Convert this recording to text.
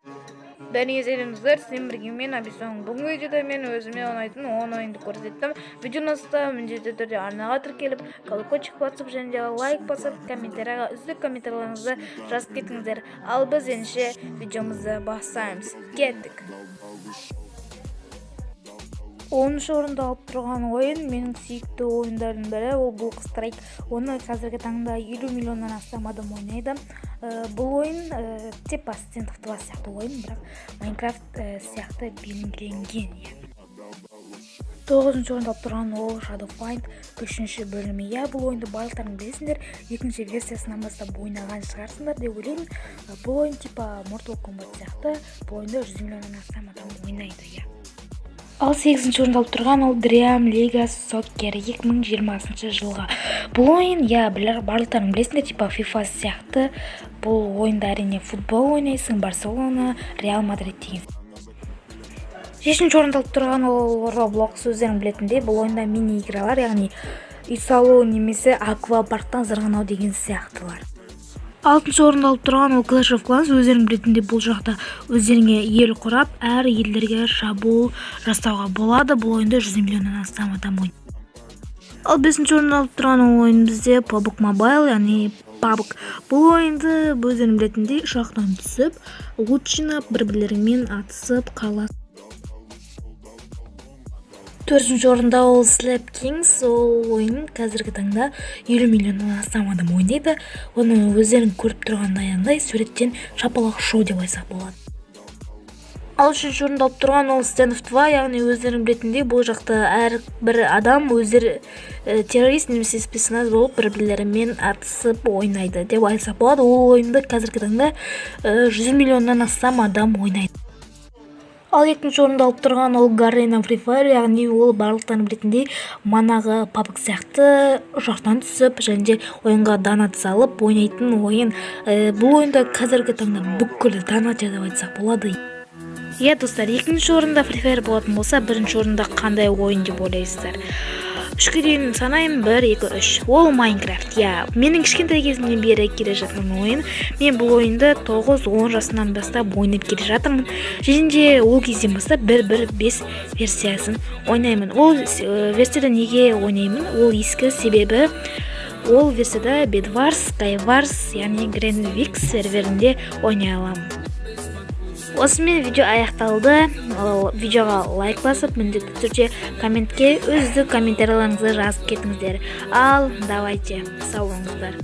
Бәріңе сәлем, достар! Сіздермен бірге мен, Абисон. Бүгінгі видеода мен өзіме ұнайтын 10 ойынды көрсеттім. Видеоны ұнаса, міндетті түрде арнаға тіркеліп, колокольчик басып және де лайк басып, комментарияға үздік комментарийлеріңізді жазып кетіңіздер. Ал біз ендеше видеомызды бастаймыз. Кеттік! 10-шы орынды алып тұрған ойын, менің сүйікті ойындардың бірі, ол Block Strike. Оны қазіргі таңда 50 миллионнан астам адам ойнайды. Бұл ойын типа Standoff 2 сияқты ойын, бірақ Майнкрафт сияқты белгіленген, иә. Тоғызыншы орынды алып тұрған ол Shadow Fight үшінші бөлімі. Иә, бұл ойынды барлықтарың білесіңдер, екінші версиясынан бастап ойнаған шығарсыңдар деп ойлаймын. Бұл ойын типа Mortal Kombat сияқты. Бұл ойынды 100 миллионнан астам адам ойнайды, иә. Ал сегізінші орынды алып тұрған ол Dream League Soccer 2020 жылғы. Бұл ойын, иә, барлықтарың білесіңдер, типа FIFA сияқты. Бұл ойында, әрине, футбол ойнайсың, Барселона, Реал Мадрид деген. Жетінші орынды алып тұрған ол Roblox. Өздерің білетіндей, бұл ойында мини игралар, яғни үй салу немесе аквапарктан зырғанау деген сияқтылар. Алтыншы орынды алып тұрған ол Clash of Clans. Өздерің білетіндей, бұл жақта өздеріңе ел құрап, әр елдерге шабуыл жасауға болады. Бұл ойында 100 миллионнан астам адам ойнайды. Ал бесінші орынды алып тұрған ойын бізде PUBG Mobile, яғни PUBG. Бұл ойынды өздерің білетіндей, ұшақтан түсіп, лут жинап, бір бірлеріңмен атысып қала. Төртінші орында ол Slap Kings. Ол ойын қазіргі таңда 50 миллионнан астам адам ойнайды. Оны өздерің көріп тұрғандай, суреттен шапалақ шоу деп айтсақ болады. Ал үшінші орынды алып тұрған ол Standoff 2, яғни өздерің білетіндей, бұл жақта әр бір адам өздері террорист немесе спецназ болып, бір бірлерімен атысып ойнайды деп айтсақ болады. Ол ойынды қазіргі таңда 100 миллионнан астам адам ойнайды. Ал екінші орынды алып тұрған ол Garena Free Fire, яғни ол барлықтарың білетіндей, манағы PUBG сияқты ұшақтан түсіп және де ойынға донат салып ойнайтын ойын. Бұл ойында қазіргі таңда бүкіл донатер деп айтсақ болады. Иә, достар, екінші орында Free Fire болатын болса, бірінші орында қандай ойын деп ойлайсыздар? Үшке дейін санаймын: бір, екі, үш. Ол Майнкрафт. Иә, менің кішкентай кезімнен бері келе жатқан ойын. Мен бұл ойынды 9-10 жасымнан бастап ойнап келе жатырмын және де ол кезден бастап 1.1.5 версиясын ойнаймын. Ол версияда неге ойнаймын? Ол ескі, себебі ол версияда Bedwars, Skywars, яғни Greenwix серверінде ойнай аламын. Осымен видео аяқталды. Ал видеоға лайк басып, міндетті түрде комментке үздік комментарийлеріңізді жазып кетіңіздер. Ал давайте, сау болыңыздар!